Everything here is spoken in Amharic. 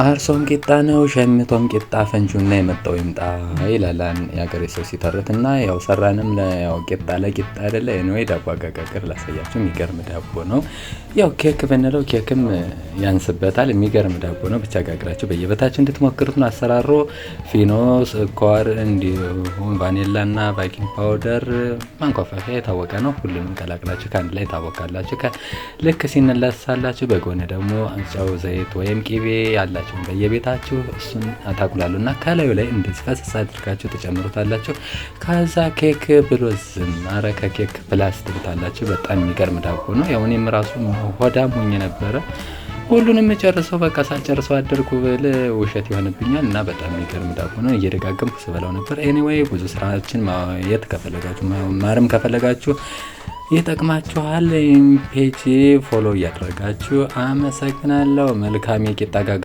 አርሶም ቂጣ ነው ሸምቶም ቂጣ ፈንጁና የመጣው ይምጣ ይላል የሀገሬ ሰው ሲተርት። እና ያው ሰራንም ያው ቂጣ ለቂጣ አይደለ። Anyway፣ ዳቦ አጋጋገር ላሳያችሁ። የሚገርም ዳቦ ነው። ያው ኬክ ብንለው ኬክም ያንስበታል። የሚገርም ዳቦ ነው። ብቻ ጋግራችሁ በየቤታችሁ እንድትሞክሩት ነው። አሰራሩ ፊኖ፣ ስኳር እንዲሁም ቫኒላና baking powder፣ ማንኳፈፊያ የታወቀ ነው። ሁሉንም ቀላቅላችሁ ከአንድ ላይ ታቦካላችሁ። ልክ ሲነለሳላችሁ በጎን ደግሞ ጨው፣ ዘይት ወይም ቂቤ ያላችሁን በየቤታችሁ እሱን ታቁላሉና ከላዩ ላይ እንደዚህ ፈሰስ አድርጋችሁ ትጨምሩታላችሁ። ከዛ ኬክ ብሎ ዝም፣ አረ ከኬክ plus ትሉታላችሁ። በጣም የሚገርም ዳቦ ነው። ያው እኔም ራሱ ሆዳም ሆኜ ነበረ፣ ሁሉንም ጨርሰው በቃ ሳልጨርሰው አደርኩ ብል ውሸት ይሆንብኛል። እና በጣም የሚገርም ዳቦ ነው። እየደጋገምኩ ስበላው ነበር። Anyway፣ ብዙ ስራችን ማየት ከፈለጋችሁ፣ መማርም ከፈለጋችሁ ይጠቅማችኋል። Page follow እያደረጋችሁ አመሰግናለሁ። መልካም የቂጣ ጋጋ።